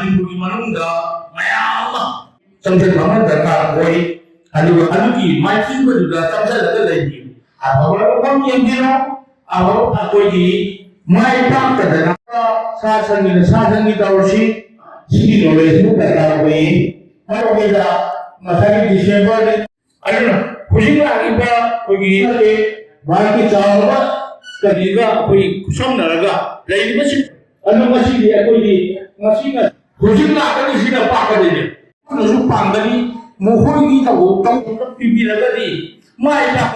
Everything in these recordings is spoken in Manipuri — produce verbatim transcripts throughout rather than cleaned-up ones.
ꯃꯅꯤꯄꯨꯔꯒꯤ ꯃꯅꯨꯡꯗ ꯃꯌꯥꯝ ꯑꯃ ꯆꯪꯁꯤꯟꯕ ꯑꯃ ꯗꯔꯀꯥꯔ ꯑꯣꯏ꯫ ꯑꯗꯨꯒ ꯑꯗꯨꯒꯤ ꯃꯥꯏꯊꯤꯕꯗꯨꯗ ꯆꯪꯁꯤꯜꯂꯒ ꯂꯩꯕꯤꯌꯨ꯫ ꯑꯐꯕ ꯃꯐꯝ ꯌꯦꯡꯕꯤꯔꯣ, ꯑꯐꯕ ꯑꯩꯈꯣꯏꯒꯤ ꯃꯥꯏ ꯄꯥꯛꯇꯗꯅ ꯁꯥ ꯁꯟꯒꯤꯅ ꯁꯥ ꯁꯟꯒꯤ ꯇꯧꯔꯁꯤ꯫ ꯁꯤꯒꯤ ꯅꯣꯂꯦꯖꯁꯨ ꯗꯔꯀꯥꯔ ꯑꯣꯏꯌꯦ꯫ ꯃꯔꯨꯑꯣꯏꯅ ꯉꯁꯥꯏꯒꯤ ꯗꯤꯁꯦꯝꯕꯔꯗ ꯑꯗꯨꯅ ꯍꯧꯖꯤꯛ ꯂꯥꯛꯂꯤꯕ ꯑꯩꯈꯣꯏꯒꯤ ꯃꯥꯒꯤ ꯆꯥꯎꯔꯕ ꯀꯔꯤꯒ ꯑꯩꯈꯣꯏ ꯈꯨꯠꯁꯝꯅꯔꯒ ꯂꯩꯔꯤꯕꯁꯤꯡ ꯑꯗꯨ ꯉꯁꯤꯗꯤ ꯑꯩꯈꯣꯏꯒꯤ ꯉꯁꯤꯅ ꯍꯧꯖꯤꯛ ꯂꯥꯛꯀꯗꯣꯏꯁꯤꯅ ꯄꯥꯛꯀꯗꯣꯏꯅꯦ꯫ ꯑꯗꯨꯅꯁꯨ ꯄꯥꯡꯒꯅꯤ꯫ ꯃꯈꯣꯏꯒꯤ ꯊꯧꯑꯣꯡ ꯇꯧꯗꯨꯅ ꯄꯤꯕꯤꯔꯒꯗꯤ ꯃꯥꯏ ꯄꯥꯛ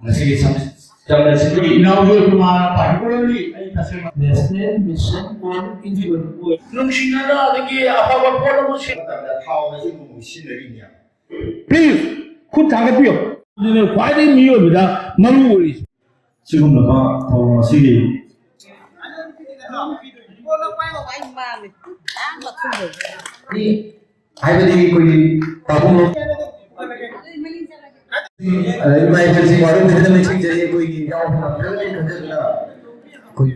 ꯉꯁꯤꯒꯤ ꯁꯝ-, ꯆꯝꯅ ꯁꯤꯟꯕꯒꯤ ꯏꯅꯥꯎꯁꯨ ꯃꯥꯅ particularly ꯑꯩ ꯇꯁꯦꯡꯅ National Mission on Individual ꯅꯨꯡꯁꯤꯅꯅ ꯑꯗꯒꯤ ꯑꯐꯕ ꯄꯣꯠ ꯑꯃ ꯁꯦꯝ ꯃꯇꯝꯗ ꯊꯥꯎ ꯑꯁꯤ ꯅꯣꯡꯃꯒꯤ ꯁꯤꯖꯤꯟꯅꯔꯤꯅꯦ꯫ Please, ꯈꯨꯠ ꯊꯥꯡꯒꯠꯄꯤꯌꯨ꯫ ꯑꯗꯨꯅ ꯈ꯭ꯋꯥꯏꯗꯒꯤ ꯃꯤꯑꯣꯏꯕꯗ ꯃꯔꯨ ꯑꯣꯏꯔꯤꯁꯦ꯫ ꯁꯤꯒꯨꯝꯂꯕ ꯊꯧꯔꯝ ꯑꯁꯤꯒꯤ ꯍꯥꯏꯕꯗꯤ ꯑꯩꯈꯣꯏꯒꯤ ꯄꯥꯕꯨꯡ ꯏꯃꯥ ꯏꯕꯦꯜꯁꯤꯡ ꯋꯥꯔꯣꯏ ꯐꯖꯅ ꯂꯩꯁꯤꯡꯖꯩ꯫ ꯑꯩꯈꯣꯏꯒꯤ ꯌꯥꯎꯕ ꯉꯝꯗ꯭ꯔꯒꯗꯤ ꯈꯟꯖꯗꯨꯅ ꯑꯩꯈꯣꯏ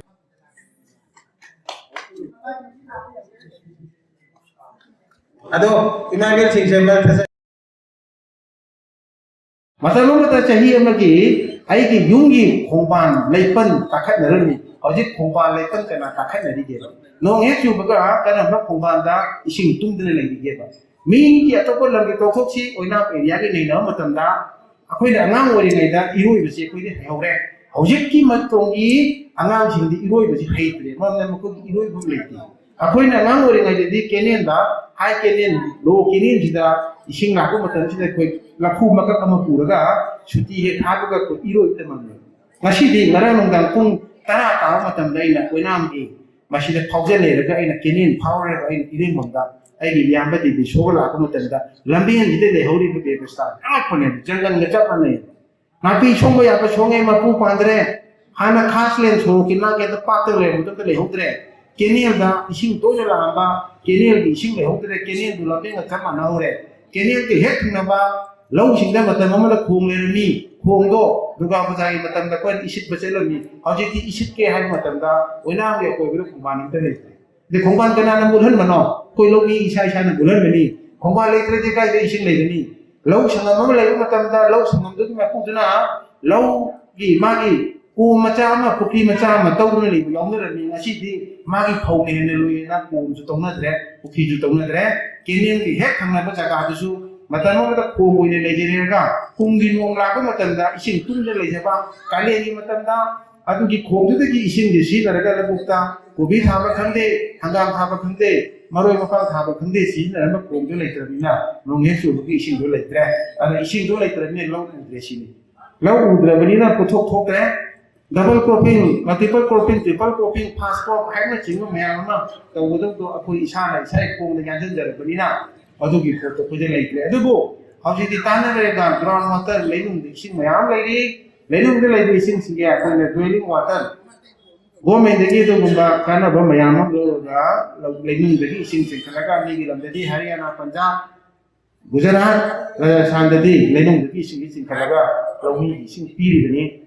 ꯑꯗꯣ ꯏꯃꯥ ꯏꯕꯦꯜꯁꯤꯡꯁꯦ ꯃꯔꯛ ꯊꯠꯆ- ꯃꯇꯝ ꯑꯃꯗ ꯆꯍꯤ ꯑꯃꯒꯤ ꯑꯩꯒꯤ ꯌꯨꯝꯒꯤ ꯈꯣꯡꯕꯥꯟ ꯂꯩꯄꯟ ꯀꯥꯈꯠꯅꯔꯝꯃꯤ꯫ ꯍꯧꯖꯤꯛ ꯈꯣꯡꯕꯥꯟ ꯂꯩꯄꯟ ꯀꯅꯥ ꯀꯥꯈꯠꯅꯔꯤꯒꯦꯕ? ꯅꯣꯡ ꯍꯦꯛ ꯆꯨꯕꯒ ꯀꯔꯝꯕ ꯈꯣꯡꯕꯥꯟꯗ ꯏꯁꯤꯡ ꯇꯨꯡꯗꯨꯅ ꯂꯩꯔꯤꯒꯦꯕ? ꯃꯤꯒꯤ ꯑꯇꯣꯞꯄ ꯂꯝꯒꯤ ꯇꯣꯛꯊꯣꯛꯁꯤ, ꯑꯣꯏꯅꯥꯝ ꯑꯦꯔꯤꯌꯥꯒꯤ ꯅꯩꯅꯕ ꯃꯇꯝꯗ ꯑꯩꯈꯣꯏꯅ ꯑꯉꯥꯡ ꯑꯣꯏꯔꯤꯉꯩꯗ ꯏꯔꯣꯏꯕꯁꯤ ꯑꯩꯈꯣꯏꯗꯤ ꯍꯩꯍꯧꯔꯦ꯫ ꯍꯧꯖꯤꯛꯀꯤ ꯃꯇꯝꯒꯤ ꯑꯉꯥꯡꯁꯤꯡꯗꯤ ꯏꯔꯣꯏꯕꯁꯤ ꯍꯩꯇ꯭ꯔꯦ, ꯃꯔꯝꯗꯤ ꯃꯈꯣꯏꯒꯤ ꯏꯔꯣꯏꯐꯝ ꯂꯩꯇꯦ꯫ ꯑꯩꯈꯣꯏꯅ ꯑꯉꯥꯡ ꯑꯣꯏꯔꯤꯉꯩꯗꯗꯤ ꯀꯦꯅꯦꯜꯗ, ꯍꯥꯏ ꯀꯦꯅꯦꯜ, ꯂꯣ ꯀꯦꯅꯦꯜꯁꯤꯗ ꯏꯁꯤꯡ ꯂꯥꯛꯄ ꯃꯇꯝꯁꯤꯗ ꯑꯩꯈꯣꯏ ꯂꯐꯨ ꯃꯀꯛ ꯑꯃ ꯄꯨꯔꯒ ꯁꯨꯇꯤ ꯍꯦꯛ ꯊꯥꯕꯒ ꯑꯩꯈꯣꯏ ꯏꯔꯣꯏꯕ ꯇꯝꯃꯝꯃꯦ꯫ ꯉꯁꯤꯗꯤ ꯉꯔꯥꯡ ꯅꯨꯡꯗꯥꯡ ꯄꯨꯡ ꯇꯔꯥ ꯇꯥꯕ ꯃꯇꯝꯗ ꯑꯩꯅ ꯑꯣꯏꯅꯥꯝꯒꯤ ꯃꯁꯤꯗ ꯐꯥꯎꯖꯤꯜꯂꯦꯔꯒ ꯑꯩꯅ ꯀꯦꯅꯦꯜ ꯐꯥꯎꯔꯦꯔꯒ ꯑꯩꯅ ꯏꯔꯦꯡꯕꯝꯗ ꯑꯩꯒꯤ ꯏꯌꯥꯝꯕ ꯗꯦꯕꯤꯁꯣꯒ ꯂꯥꯛꯄ ꯃꯇꯝꯗ ꯂꯝꯕꯦꯟꯁꯤꯗ ꯂꯩꯍꯧꯔꯤꯕ ꯕꯦꯕꯁꯊꯥ ꯑꯉꯛꯄꯅꯦꯕ, ꯖꯪꯒꯜꯒ ꯆꯞ ꯃꯥꯟꯅꯩ꯫ ꯅꯥꯄꯤ ꯁꯣꯡꯕ ꯌꯥꯕ ꯁꯣꯡꯉꯦ, ꯃꯄꯨ ꯄꯥꯟꯗ꯭ꯔꯦ꯫ ꯍꯥꯟꯅ ꯈꯥꯁꯂꯦꯟ ꯁꯣꯔꯣꯛꯀꯤ ꯅꯥꯛ ꯌꯦꯠꯇ ꯄꯥꯛꯇ ꯂꯩꯔꯝꯕꯗꯨ ꯑꯝꯇ ꯂꯩꯍꯧꯗ꯭ꯔꯦ꯫ ꯀꯦꯅꯦꯜꯗ ꯏꯁꯤꯡ ꯇꯣꯏꯅ ꯂꯥꯛꯑꯝꯕ, ꯀꯦꯅꯦꯜꯒꯤ ꯏꯁꯤꯡ ꯂꯩꯍꯧꯗ꯭ꯔꯦ, ꯀꯦꯅꯦꯜꯗꯨ ꯂꯝꯕꯦꯟꯒ ꯆꯞ ꯃꯥꯟꯅꯍꯧꯔꯦ꯫ ꯀꯦꯅꯦꯜꯒꯤ ꯍꯦꯛ ꯊꯪꯅꯕ ꯂꯧꯁꯤꯡꯗ ꯃꯇꯝ ꯑꯃꯗ ꯈꯣꯡ ꯂꯩꯔꯝꯃꯤ, ꯈꯣꯡꯗꯣ ꯗꯨꯔꯒꯥ ꯄꯨꯖꯥꯒꯤ ꯃꯇꯝꯗ ꯑꯩꯈꯣꯏꯅ ꯏꯁꯤꯠꯄ ꯆꯠꯂꯝꯃꯤ꯫ ꯍꯧꯖꯤꯛꯇꯤ ꯏꯁꯤꯠꯀꯦ ꯍꯥꯏꯕ ꯃꯇꯝꯗ ꯑꯣꯏꯅꯥꯝꯒꯤ ꯑꯀꯣꯏꯕꯗ ꯈꯣꯡꯕꯥꯟ ꯑꯝꯇ ꯂꯩꯇ꯭ꯔꯦ꯫ ꯑꯗꯩ ꯈꯣꯡꯕꯥꯟ ꯀꯅꯥꯅ ꯃꯨꯠꯍꯟꯕꯅꯣ? ꯑꯩꯈꯣꯏ ꯂꯧꯃꯤ ꯏꯁꯥ ꯏꯁꯥꯅ ꯃꯨꯠꯍꯟꯕꯅꯤ꯫ ꯈꯣꯡꯕꯥꯟ ꯂꯩꯇ꯭ꯔꯗꯤ ꯀꯥꯏꯗ ꯏꯁꯤꯡ ꯂꯩꯒꯅꯤ? ꯂꯧ ꯁꯪꯉꯝ ꯑꯃ ꯂꯩꯕ ꯃꯇꯝꯗ ꯂꯧ ꯁꯪꯉꯝꯗꯨꯒꯤ ꯃꯄꯨꯗꯨꯅ ꯂꯧꯒꯤ ꯃꯥꯒꯤ ꯀꯣꯝ ꯃꯆꯥ ꯑꯃ, ꯄꯨꯈ꯭ꯔꯤ ꯃꯆꯥ ꯑꯃ ꯇꯧꯗꯨꯅ ꯂꯩꯕ ꯌꯥꯎꯅꯔꯝꯃꯤ꯫ ꯉꯁꯤꯗꯤ ꯃꯥꯒꯤ ꯐꯧꯅ ꯍꯦꯟꯅ ꯂꯨꯏꯅ ꯀꯣꯝꯁꯨ ꯇꯧꯅꯗ꯭ꯔꯦ, ꯄꯨꯈ꯭ꯔꯤꯁꯨ ꯇꯧꯅꯗ꯭ꯔꯦ꯫ ꯀꯦꯅꯦꯜꯒꯤ ꯍꯦꯛ ꯊꯪꯅꯕ ꯖꯒꯥꯗꯨꯁꯨ ꯃꯇꯝ ꯑꯃꯗ ꯈꯣꯡ ꯑꯣꯏꯅ ꯂꯩꯖꯔꯒ ꯀꯨꯝꯒꯤ ꯅꯣꯡ ꯂꯥꯛꯄ ꯃꯇꯝꯗ ꯏꯁꯤꯡ ꯇꯨꯡꯗ ꯂꯩꯖꯕ, ꯀꯥꯂꯦꯟꯒꯤ ꯃꯇꯝꯗ ꯑꯗꯨꯒꯤ ꯈꯣꯡꯗꯨꯗꯒꯤ ꯏꯁꯤꯡꯁꯦ ꯁꯤꯖꯤꯟꯅꯔꯒ ꯂꯧꯕꯨꯛꯇ ꯀꯣꯕꯤ ꯊꯥꯕ ꯈꯪꯗꯦ, ꯍꯪꯒꯥꯝ ꯊꯥꯕ ꯈꯪꯗꯦ, ꯃꯔꯣꯏ ꯃꯄꯥꯡ ꯊꯥꯕ ꯈꯪꯗꯦ, ꯁꯤꯖꯤꯟꯅꯔꯝꯕ ꯈꯣꯡꯗꯣ ꯂꯩꯇ꯭ꯔꯕꯅꯤꯅ ꯅꯣꯡ ꯍꯦꯛ ꯆꯨꯕꯒꯤ ꯏꯁꯤꯡꯗꯣ ꯂꯩꯇ꯭ꯔꯦ꯫ ꯑꯗ ꯏꯁꯤꯡꯗꯣ ꯂꯩꯇ꯭ꯔꯕꯅꯤꯅ ꯂꯧ ꯎꯗ꯭ꯔꯦ ꯁꯤꯅꯤ꯫ ꯂꯧ ꯎꯗ꯭ꯔꯕꯅꯤꯅ ꯄꯣꯠꯊꯣꯛ ꯊꯣꯛꯇ꯭ꯔꯦ꯫ Double cropping, multiple cropping, triple cropping, fast crop ꯍꯥꯏꯕꯅꯆꯤꯡꯕ ꯃꯌꯥꯝ ꯑꯃ ꯇꯧꯒꯗꯕꯗꯣ ꯑꯩꯈꯣꯏ ꯏꯁꯥꯅ ꯏꯁꯥꯒꯤ ꯈꯣꯡꯗ ꯌꯥꯟꯁꯤꯟꯖꯔꯕꯅꯤꯅ ꯑꯗꯨꯒꯤ ꯄꯣꯠꯇꯣ ꯑꯩꯈꯣꯏꯗ ꯂꯩꯇ꯭ꯔꯦ꯫ ꯑꯗꯨꯕꯨ ꯍꯧꯖꯤꯛꯇꯤ ꯇꯥꯟꯅꯔꯦꯒ ꯒ꯭ꯔꯥꯎꯟ ꯋꯥꯇꯔ, ꯂꯩꯅꯨꯡꯗ ꯏꯁꯤꯡ ꯃꯌꯥꯝ ꯂꯩꯔꯤ꯫ ꯂꯩꯅꯨꯡꯗ ꯂꯩꯕ ꯏꯁꯤꯡꯁꯤꯡꯁꯦ ꯑꯩꯈꯣꯏꯅ ꯗ꯭ꯋꯦꯂꯤꯡ ꯋꯥꯇꯔ, ꯒꯣꯔꯃꯦꯟꯗꯒꯤ ꯑꯗꯨꯒꯨꯝꯕ ꯀꯥꯟꯅꯕ ꯃꯌꯥꯝ ꯑꯃ ꯂꯧꯔꯒ ꯂꯩꯅꯨꯡꯗꯒꯤ ꯏꯁꯤꯡ ꯆꯤꯡꯈꯠꯂꯒ ꯃꯤꯒꯤ ꯂꯝꯗꯗꯤ ꯍꯔꯤꯌꯥꯅꯥ, ꯄꯟꯖꯥꯕ, ꯒꯨꯖꯔꯥꯠ, ꯔꯥꯖꯁꯊꯥꯟꯗꯗꯤ ꯂꯩꯅꯨꯡꯗꯒꯤ ꯏꯁꯤꯡꯁꯤ ꯆꯤꯡꯈꯠꯂꯒ ꯂꯧꯃꯤꯒꯤ ꯏꯁꯤꯡ ꯄꯤꯔꯤꯕꯅꯤ꯫